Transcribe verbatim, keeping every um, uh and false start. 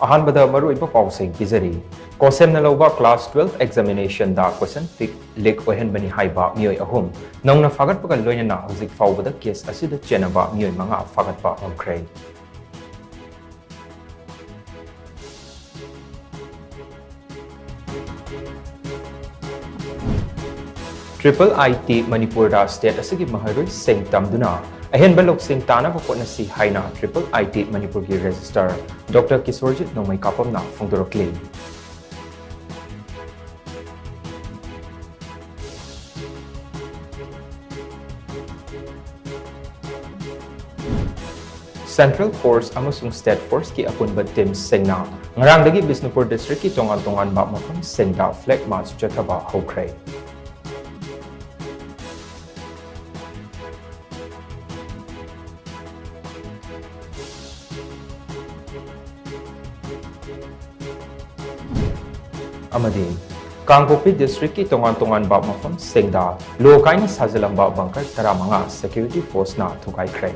ꯑꯍꯥꯟꯕꯗ ꯃꯔꯨꯑꯣꯏꯕ ꯄꯥꯎꯁꯤꯡ ꯄꯤꯖꯔꯤ꯫ ꯀꯣꯁꯦꯝꯅ ꯂꯧꯕ class twelve examinationꯗ question leak ꯑꯣꯏꯍꯟꯕꯅꯤ ꯍꯥꯏꯕ ꯃꯤꯑꯣꯏ ꯑꯍꯨꯝ ꯅꯧꯅ ꯐꯥꯒꯠꯄꯒ ꯂꯣꯏꯅꯅ ꯍꯧꯖꯤꯛ ꯐꯥꯎꯕꯗ case ꯑꯁꯤꯗ ꯆꯦꯟꯅꯕ ꯃꯤꯑꯣꯏ ꯃꯉꯥ ꯐꯥꯒꯠꯄ ꯉꯝꯈ꯭ꯔꯦ꯫ Triple I T ꯃꯅꯤꯄꯨꯔꯗ state ꯑꯁꯤꯒꯤ ꯃꯍꯩꯔꯣꯏꯁꯤꯡ ꯇꯝꯗꯨꯅ ꯑꯍꯦꯟꯕ ꯂꯧꯁꯤꯡ ꯇꯥꯅꯕ ꯍꯣꯠꯅꯁꯤ ꯍꯥꯏꯅ Triple I T ꯃꯅꯤꯄꯨꯔꯒꯤ registrar Doctor ꯀꯤꯁꯣꯔꯖꯤꯠ ꯅꯣꯡꯃꯩꯀꯥꯄꯝꯅ ꯐꯣꯡꯗꯣꯔꯛꯂꯤ꯫ Central Force ꯑꯃꯁꯨꯡ State Forceꯀꯤ ꯑꯄꯨꯟꯕ teamꯁꯤꯡꯅ ꯉꯔꯥꯡꯗꯒꯤ ꯕꯤꯁꯅꯨꯄꯨꯔ districtꯀꯤ ꯇꯣꯉꯥꯟ ꯇꯣꯉꯥꯟꯕ ꯃꯐꯝꯁꯤꯡꯗ flag march ꯆꯠꯊꯕ ꯍꯧꯈ꯭ꯔꯦ꯫ ꯑꯃꯗꯤ ꯀꯥꯡꯄꯣꯛꯄꯤ districtꯀꯤ ꯇꯣꯉꯥꯟ ꯇꯣꯉꯥꯟꯕ ꯃꯐꯝꯁꯤꯡꯗ ꯂꯣ ꯀꯥꯏꯅ ꯁꯥꯖꯤꯜꯂꯝꯕ bunker ꯇꯔꯥꯃꯉꯥ security forceꯅ ꯊꯨꯒꯥꯏꯈ꯭ꯔꯦ꯫